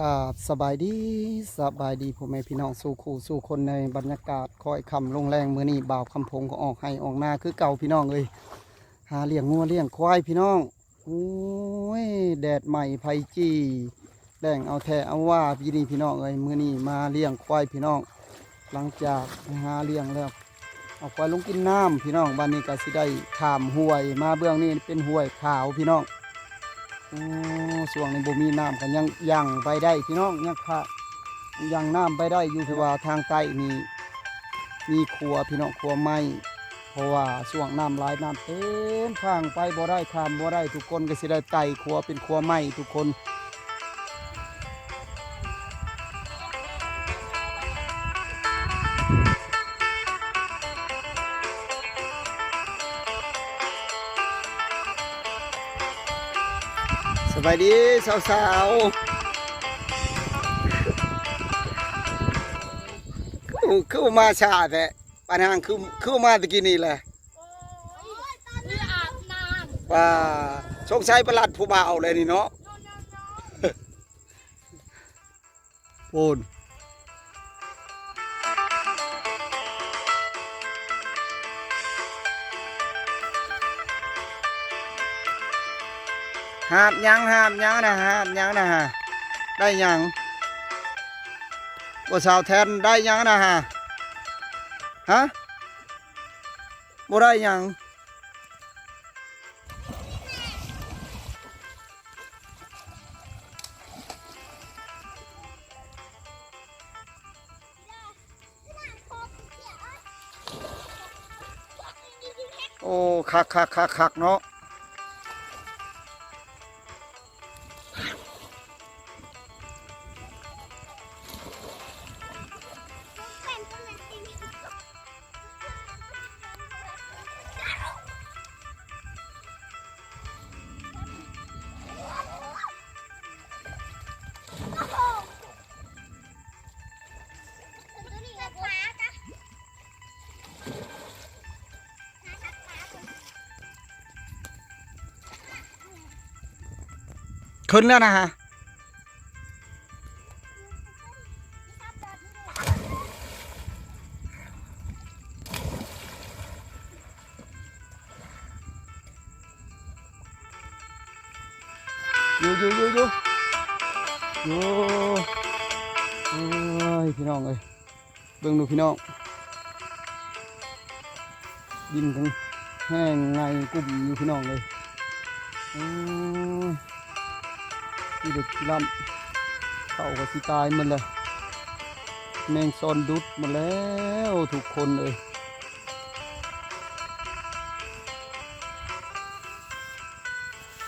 ກາບສະບາຍດີ ສະບາຍດີພໍ່ແມ່ພີ່ນ້ອງສູ່ຄູ່ສູ່ຄົນ ໃນບັນຍາກາດຄ້ອຍຄ່ຳລົງແລງ ມື້ນີ້ບ່າວຄຳພົງກໍອອກໄຮ່ອອກນາຄືເກົ່າພີ່ນ້ອງເອີຍ ຫາລ້ຽງງົວລ້ຽງຄວາຍພີ່ນ້ອງ. ໂອ້ຍ ແດດໃໝ່ໄຟຈີ່ ແລ້ງເອົາແທ້ເອົາວ່າປີນີ້ພີ່ນ້ອງເອີຍ. ມື້ນີ້ມາລ້ຽງຄວາຍພີ່ນ້ອງ ຫຼັງຈາກໄປຫາລ້ຽງແລ້ວ ເອົາຄວາຍລົງກິນນ້ຳພີ່ນ້ອງ. ບັດນີ້ກໍຊິໄດ້ຂ້າມຫ້ວຍມາເບື້ອງນີ້ ເປັນຫ້ວຍຂາວພີ່ນ້ອງ. ໂອ້ ຊ່ວງນີ້ບໍ່ມີນ້ຳ ກໍຍັງຍັ່ງໄປໄດ້ພີ່ນ້ອງ ຍັງຂະ ຍັ່ງນ້ຳໄປໄດ້ຢູ່. ຖືວ່າທາງໃຕ້ນີ້ມີຂົວພີ່ນ້ອງ ຂົວໄມ້ ເພາະວ່າຊ່ວງນ້ຳຫຼາຍ ນ້ຳເຕັມຝັ່ງ ໄປບໍ່ໄດ້ ຂ້າມບໍ່ໄດ້ ທຸກຄົນກໍຊິໄດ້ໄຕ່ຂົວ ເປັນຂົວໄມ້ທຸກຄົນ. ສະບາຍດີສາວໆ ຄື ຄືມາຊ້າແທ້ ປານນາງ ຄື ຄືມາແຕ່ກີ້ນີ້ແຫຼະ. ໂອ້ຍ ຕອນນີ້ອາບນ້ຳ ວ່າ ສົງໄສໄປລັດຜູ້ບ່າວແລ້ວນີ້ເນາະ. ໂນ ໂນ ໂນ ໂພນ ຫາບຫຍັງ ຫາບຫຍັງນະ ຫາບຫຍັງນະ ໄດ້ຫຍັງ? ບໍ່ ສາວແທນ ໄດ້ຫຍັງນະ ຫະ? ບໍ່ໄດ້ຫຍັງ. ໂອ້ ຄັກໆໆໆ ເນາະ. ຂຶ້ນແລ້ວນະຮະ. ຢູ່ ຢູ່ ຢູ່ ຢູ່ ໂອ້ຍ ພີ່ນ້ອງເອີຍ ເບິ່ງດູພີ່ນ້ອງ ດິນກໍແຫ້ງໄງກຸ້ມຢູ່ພີ່ນ້ອງເອີຍ. ໂອ້ຍ ທີ່ເດັດລ້ຳ ເຂົ້າກໍຊິຕາຍໝົດແລ້ວ ແມງຊອນດຸດໝົດແລ້ວທຸກຄົນເອີຍ.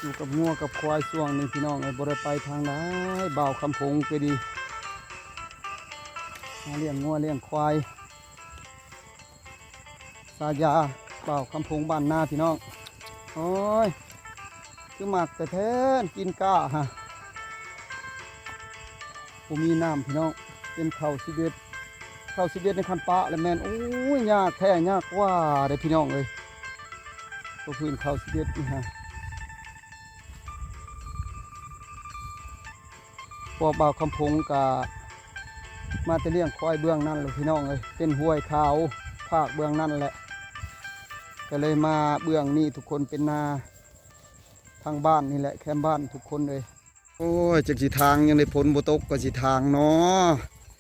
ຢູ່ກັບງົວກັບຄວາຍຊ່ວງນີ້ພີ່ນ້ອງເອີຍ ບໍ່ໄດ້ໄປທາງໃດ ບ່າວຄຳພົງໄປດີ ຫາລ້ຽງງົວລ້ຽງຄວາຍ ສາຍາ ບ່າວຄຳພົງບ້ານນາພີ່ນ້ອງ. ໂອ້ຍ ຄືມັກແທ້ໆ ກິນກ້າຫະ ບໍ່ມີນ້ຳພີ່ນ້ອງ ເປັນເຂົ້າສິບເອັດ ເຂົ້າສິບເອັດໃນຄັນປະແລ້ວແມ່ນ ໂອ້ຍ ຍາກແທ້ຍາກກວ່າເດ້ພີ່ນ້ອງເອີຍ ພວກພື້ນເຂົ້າສິບເອັດນີ້ຫະ. ພວກບ່າວຄຳພົງກະມາແຕ່ລ້ຽງຄວາຍເບື້ອງນັ້ນແຫຼະພີ່ນ້ອງເອີຍ ເປັນຫ້ວຍຂາວພາກເບື້ອງນັ້ນແຫຼະ ກະເລີຍມາເບື້ອງນີ້ທຸກຄົນ ເປັນນາທາງບ້ານນີ້ແຫຼະ ແຄມບ້ານທຸກຄົນເອີຍ. ໂອ້ຍ ຈັກຊິຖາງຫຍັງເດ້ ຝົນບໍ່ຕົກກໍຊິຖາງເນາະ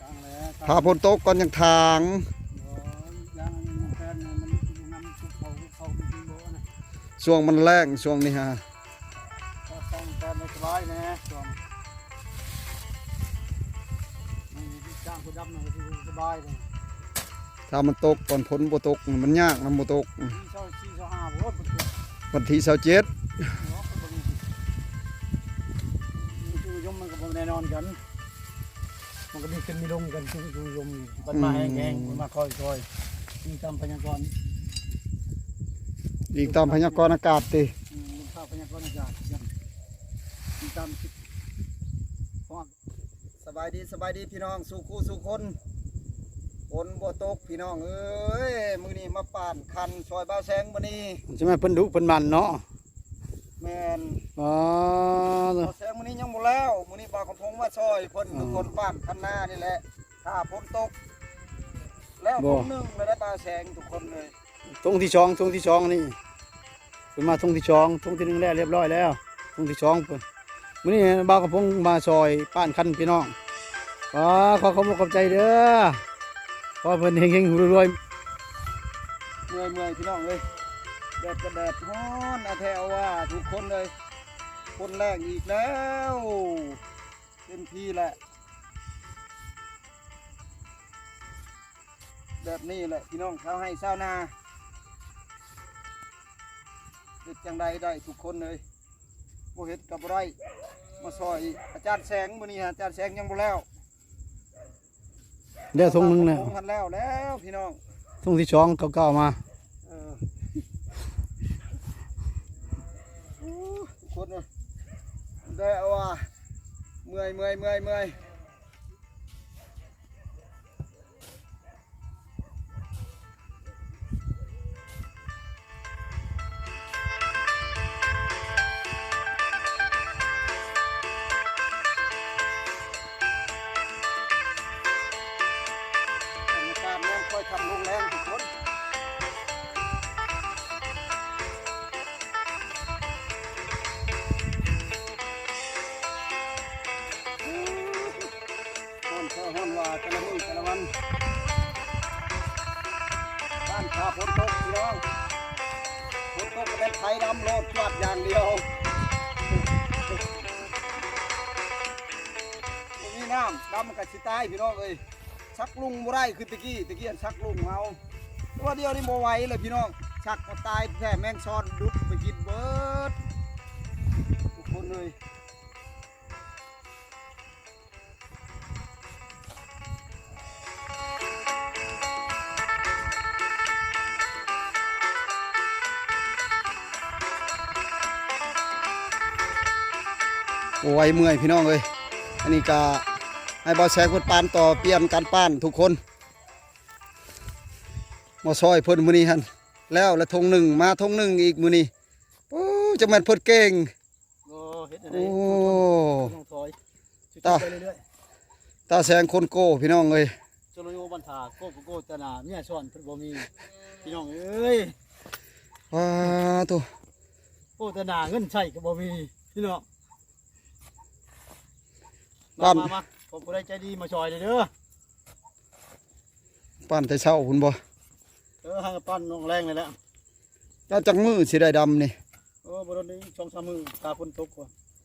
ຖາງແລ້ວ ຖ້າຝົນຕົກກ່ອນຈັ່ງຖາງ ບໍ່ ຢ່າງນັ້ນມັນແປນມັນນຳຊຸກເຂົ້າ ຊຸກເຂົ້າມັນບໍ່ນະ ຊ່ວງມັນແລ້ງຊ່ວງນີ້ຫະ ຖ້າສ້າງແປນໄດ້ສະບາຍແດ່ ຊ່ວງນີ້ຈ້າງຜູ້ດຳນະ ສະບາຍເດ້. ຖ້າມັນຕົກກ່ອນ ຝົນບໍ່ຕົກ ມັນຍາກນຳບໍ່ຕົກ ວັນທີຊາວສີ່ ຊາວຫ້າ ບໍ່ ວັນທີຊາວເຈັດ ເນາະ ມັນກໍບໍ່ແນ່ນອນກັນ ມັນກໍມີຂຶ້ນມີລົງກັນ ຊຸມໆ ມັນມາແຮງໆ ມັນມາຄ່ອຍໆ ອີງຕາມພະຍາກອນ ອີງຕາມພະຍາກອນອາກາດຕິ ອືມ ຟ້າພະຍາກອນອາກາດ ອີງຕາມ ສະບາຍດີ ສະບາຍດີພີ່ນ້ອງສູ່ຄູ່ສູ່ຄົນ ຝົນບໍ່ຕົກພີ່ນ້ອງເອີຍ ມື້ນີ້ມາປານຄັນຊ່ອຍບ່າວແຊງມື້ນີ້ ຊິມາເພິ່ນດຸເພິ່ນໝັ່ນເນາະ ແມ່ນ ອໍ ບ່າວແສງ ມື້ນີ້ຍັງບໍ່ແລ້ວ ມື້ນີ້ບ່າວຄຳພົງມາຊ່ອຍເພິ່ນ ອໍ ທຸກຄົນ ປ້ານຄັນນານີ້ແຫຼະ ຖ້າຝົນຕົກແລ້ວ ບໍ່ ທົ່ງໜຶ່ງແລ້ວໄດ້ ບ່າວແສງ ທຸກຄົນເອີຍ. ທົ່ງທີສອງ ທົ່ງທີສອງນີ້ ເພິ່ນມາທົ່ງທີສອງ ທົ່ງທີໜຶ່ງແລ້ວ ລຽບຮ້ອຍແລ້ວ ທົ່ງທີສອງເພິ່ນ ມື້ນີ້ບ່າວຄຳພົງມາຊ່ອຍປ້ານຄັນພີ່ນ້ອງ. ຂໍຂອບອົກຂອບໃຈເດີ ຂໍເພິ່ນເຮັງໆ ລວຍໆ. ເມື່ອຍໆ ພີ່ນ້ອງເອີຍ ແດດກໍແດດ ຮ້ອນອາແທ້ວ່າ ທຸກຄົນເອີຍ ຝົນແລ້ງອີກແລ້ວ ເຕັມທີ່ແຫຼະ ແບບນີ້ແຫຼະ ພີ່ນ້ອງຊາວໄຮ່ຊາວນາ ເຮັດຈັ່ງໃດໄດ້ ທຸກຄົນເອີຍ ບໍ່ເຮັດກໍບໍ່ໄດ້ ມາຊ່ອຍອາຈານແສງ ມື້ນີ້ອາຈານແສງຍັງບໍ່ແລ້ວ. ແລ້ວທົ່ງໜຶ່ງແລ້ວ ທົ່ງຫັ້ນແລ້ວແລ້ວພີ່ນ້ອງ ທົ່ງທີສອງເຂົາກໍເອົາມາ ເອີ ໂອ້ ທຸກຄົນເອີຍ ໄດ້ວ່າ ເມື່ອຍໆໆໆ. ບັນຍາກາດຍາມຄ່ອຍຄ່ຳລົງແລງທຸກຄົນ ຮ້ອນແທ້ຮ້ອນວ່າ ແຕ່ລະມື້ແຕ່ລະວັນ ບ້ານຖ້າຝົນຕົກພີ່ນ້ອງ ຝົນຕົກກໍແມ່ນໄຖດຳໂລດ ຈວດຢ່າງດຽວ ບໍ່ມີນ້ຳ ດຳກໍຊິຕາຍພີ່ນ້ອງເອີຍ ຊັກລຸງບໍ່ໄດ້ຄືແຕ່ກີ້ ແຕ່ກີ້ຊັກລຸງເຮົາ ແຕ່ວ່າດຽວນີ້ບໍ່ໄຫວແລ້ວພີ່ນ້ອງ ຊັກກໍຕາຍແທ້ ແມງຊອນດຸດໄປກິນເບິດ ທຸກຄົນເອີຍ. ໂອ້ຍ ເມື່ອຍພີ່ນ້ອງເອີຍ ອັນນີ້ກະໃຫ້ບ່າວແສງເພິ່ນປານຕໍ່ ປ່ຽນກັນປານທຸກຄົນ ມາຊ່ອຍເພິ່ນມື້ນີ້ຫັ້ນ ແລ້ວລະທົ່ງໜຶ່ງ ມາທົ່ງໜຶ່ງອີກມື້ນີ້ ໂອ້ ຈັກແມ່ນເພິ່ນເກັ່ງ ໂອ້ ເຮັດແນວໃດ ໂອ້ ຕ້ອງຖອຍ ຕາ ຕາແສງຄົນໂກ້ພີ່ນ້ອງເອີຍ ໂຈໂລໂຍບັນທາ ໂກ້ໂກ້ໂກ້ຕະໜາ ເມຍສອນເພິ່ນບໍ່ມີ ພີ່ນ້ອງເອີຍ ວ້າໂຕ ໂກ້ຕະໜາເງິນໃຊ້ກໍບໍ່ມີ ພີ່ນ້ອງ ມາ ບ້ານ ມາ ມາ ຂໍຜູ້ໃດໃຈດີມາຊ່ອຍແດ່ເດີ ປ້ານແຕ່ເຊົ້າພຸ້ນບໍ່? ເອີ ຫາປ້ານນ້ອງແລງນີ້ແຫຼະ ເຈົ້າຈັກມື້ຊິໄດ້ດຳນີ້? ເອີ ບໍ່ດົນອີກສອງສາມມື້ ຖ້າຝົນຕົກ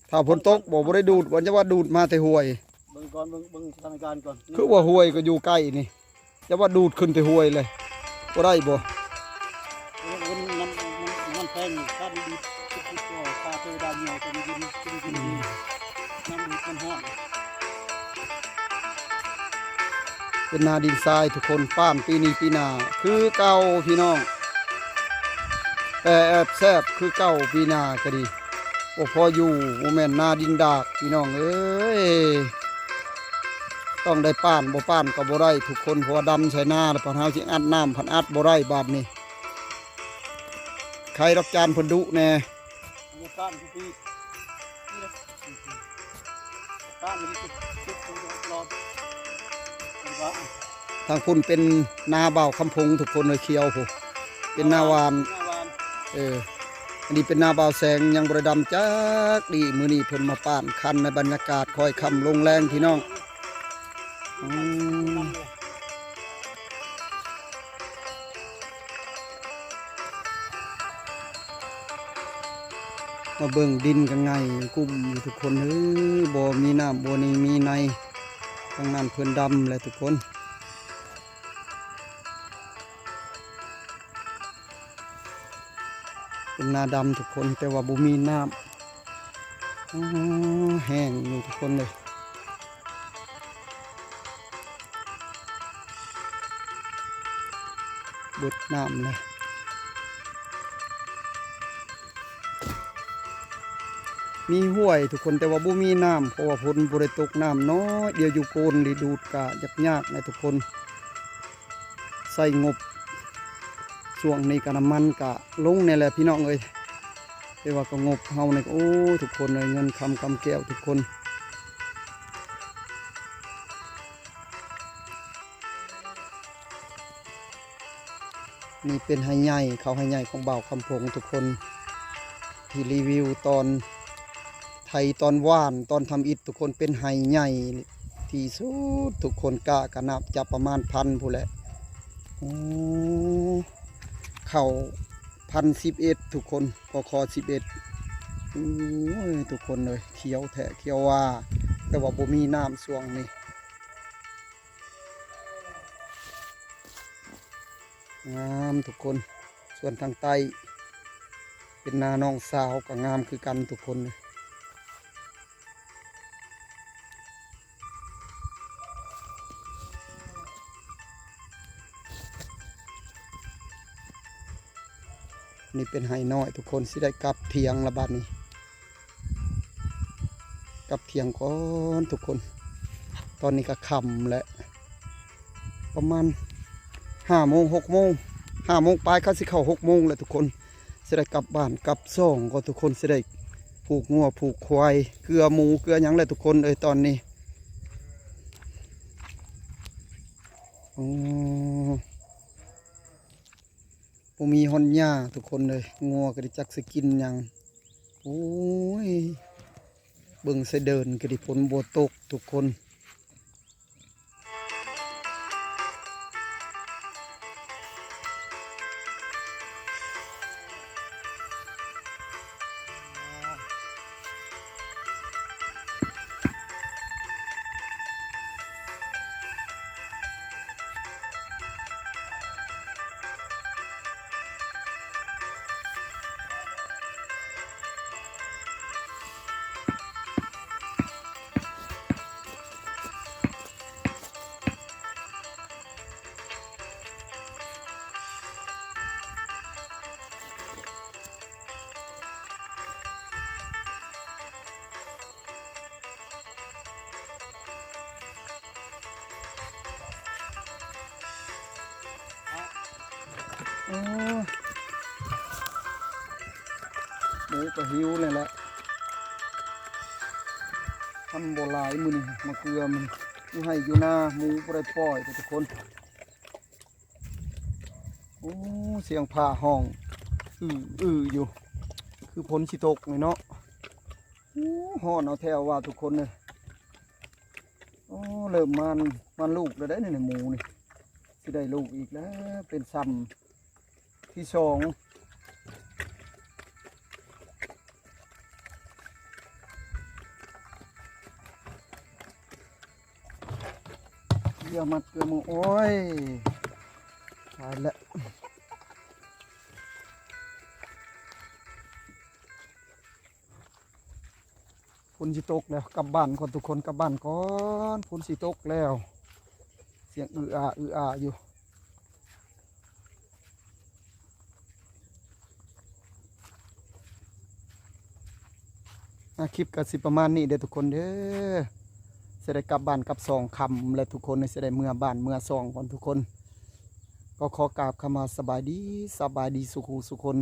ຖ້າຝົນຕົກບໍ່ ບໍ່ໄດ້ດູດ ວ່າຈະວ່າດູດມາແຕ່ຫ້ວຍ ເບິ່ງກ່ອນ ເບິ່ງ ເບິ່ງສະຖານະການກ່ອນ ຄືວ່າຫ້ວຍກໍຢູ່ໃກ້ນີ້ ຈະວ່າດູດຂຶ້ນແຕ່ຫ້ວຍເລີຍ ບໍ່ໄດ້ບໍ່? ເອີ ມັນ ມັນ ມັນ ມັນແພງ ຄ່າດີໆ ຄື ຄື ຄ່າເທວະດາເໝື່ອຍ ກໍມີດິນ ດິນ ດິນ ອືມ ນ້ຳມັນຮ້ອນ ເປັນນາດິນຊາຍທຸກຄົນ ປ້ານປີນີ້ປີໜ້າຄືເກົ່າພີ່ນ້ອງ ແຕ່ແອບແຊບຄືເກົ່າ ປີໜ້າກໍດີ ບໍ່ພໍຢູ່ ບໍ່ແມ່ນນາດິນດາກພີ່ນ້ອງເອີຍ ຕ້ອງໄດ້ປ້ານ ບໍ່ປ້ານກໍບໍ່ໄດ້ທຸກຄົນ ເພາະວ່າດຳໃສ່ນາແລ້ວ ພັດເຮົາຊິອັດນ້ຳ ພັດອັດບໍ່ໄດ້ບາດນີ້ ໄຄດອກຈານເພິ່ນດຸແດ່. ທາງພຸ້ນເປັນນາບ່າວຄຳພົງທຸກຄົນເອີຍ ຂຽວພຸ້ນ ເປັນນາຫວ່ານ ເອີ ອັນນີ້ເປັນນາບ່າວແສງ ຍັງບໍ່ໄດ້ດຳຈັກດີ ມື້ນີ້ເພິ່ນມາປ້ານຄັນໃນບັນຍາກາດຄ້ອຍຄ່ຳລົງແລງພີ່ນ້ອງ. ອືມ ມາເບິ່ງດິນກໍໄງ່ກຸ້ມຢູ່ທຸກຄົນເອີຍ ບໍ່ມີນ້ຳບໍ່ນີ້ມີໃນ ທາງນັ້ນເພິ່ນດຳແຫຼະທຸກຄົນ. ເປັນນາດຳທຸກຄົນ ແຕ່ວ່າບໍ່ມີນ້ຳ ອໍ ແຫ້ງຢູ່ທຸກຄົນເອີຍ ເບິດນ້ຳແລ້ວ ມີຫ້ວຍທຸກຄົນ ແຕ່ວ່າບໍ່ມີນ້ຳ ເພາະວ່າຝົນບໍ່ໄດ້ຕົກ ນ້ຳນ້ອຍດຽວ ຢູ່ໂກນນີ້ດູດກະຍາກໆນະທຸກຄົນ. ໃຊ້ງົບ ຊ່ວງນີ້ກະນ້ຳມັນກະລົງແດ່ແຫຼະພີ່ນ້ອງເອີຍ ແຕ່ວ່າກໍງົບເຮົານີ້ ໂອ້ ທຸກຄົນເອີຍ ເງິນຄຳ ຄຳແກ້ວ ທຸກຄົນ. ນີ້ເປັນໄຮ່ໃຫຍ່ ເຂົ້າໄຮ່ໃຫຍ່ຂອງບ່າວຄຳພົງ ທຸກຄົນ ທີ່ຣີວິວຕອນໄຖ ຕອນຫວ່ານ ຕອນທຳອິດ ທຸກຄົນ. ເປັນໄຮ່ໃຫຍ່ທີ່ສຸດ ທຸກຄົນ ກ້າກະນັບຈັບປະມານພັນພຸ້ນແຫຼະ. ໂອ້ ເຂົ້າພັນສິບເອັດ ທຸກຄົນ ກໍຂໍສິບເອັດ. ໂອ້ຍ ທຸກຄົນເອີຍ ຂຽວແທ້ຂຽວວ່າ ແຕ່ວ່າບໍ່ມີນ້ຳຊ່ວງນີ້. ງາມທຸກຄົນ. ສ່ວນທາງໃຕ້ເປັນນານ້ອງສາວ ກໍງາມຄືກັນທຸກຄົນ. ນີ້ເປັນໄຮ່ນ້ອຍທຸກຄົນ. ຊິໄດ້ກັບຖຽງລະບາດນີ້. ກັບຖຽງກ່ອນທຸກຄົນ. ຕອນນີ້ກໍຄ່ຳແລ້ວ ປະມານຫ້າໂມງ ຫົກໂມງ ຫ້າໂມງປາຍ ເຂົ້າ ຊິເຂົ້າຫົກໂມງແລ້ວທຸກຄົນ. ຊິໄດ້ກັບບ້ານກັບຊ່ອງກ່ອນທຸກຄົນ. ຊິໄດ້ຜູກງົວຜູກຄວາຍ ເກືອໝູເກືອຫຍັງແລ້ວທຸກຄົນເອີຍ ຕອນນີ້. ໂອ້ ບໍ່ມີຮອນຫຍ້າທຸກຄົນເອີຍ. ງົວກໍໄດ້ຈັກຊິກິນຫຍັງ. ໂອ້ຍ ເບິ່ງໃສ່ເດີ່ນກໍໄດ້ ຝົນບໍ່ຕົກທຸກຄົນ. ເອີ ໝູກໍຫິວແລ້ວແຫຼະ. ທຳບໍ່ຫຼາຍມື້ນີ້ ມາເກືອມັນຢູ່ໄຮ່ຢູ່ນາ ໝູບໍ່ໄດ້ປ່ອຍເດ້ທຸກຄົນ. ໂອ້ ສຽງຟ້າຮ້ອງອື້ໆຢູ່ ຄືຝົນຊິຕົກນີ້ເນາະ. ໂອ້ ຮ້ອນເອົາແທ້ວ່າທຸກຄົນເອີຍ. ໂອ້ ເລີ່ມມານ ມານລູກແລ້ວເດ້ນີ້ ໝູນີ້ ຊິໄດ້ລູກອີກແລ້ວ ເປັນຊ້ຳທີສອງ. ເກືອມັດເກືອມື ໂອ້ຍ ຕາຍແລ້ວ. ຝົນຊິຕົກແລ້ວ ກັບບ້ານກ່ອນທຸກຄົນ ກັບບ້ານກ່ອນ ຝົນຊິຕົກແລ້ວ. ສຽງອື້ອອາ ອື້ອອາຢູ່. ອາ ຄລິບກໍຊິປະມານນີ້ເດີທຸກຄົນເດີ. ຊິໄດ້ກັບບ້ານກັບຊ່ອງຄ່ຳແລ້ວທຸກຄົນ ຊິໄດ້ເມືອບ້ານເມືອຊ່ອງກ່ອນທຸກຄົນ. ກໍຂໍກາບຄຳວ່າສະບາຍດີ ສະບາຍດີສູ່ຄູ່ສູ່ຄົນ.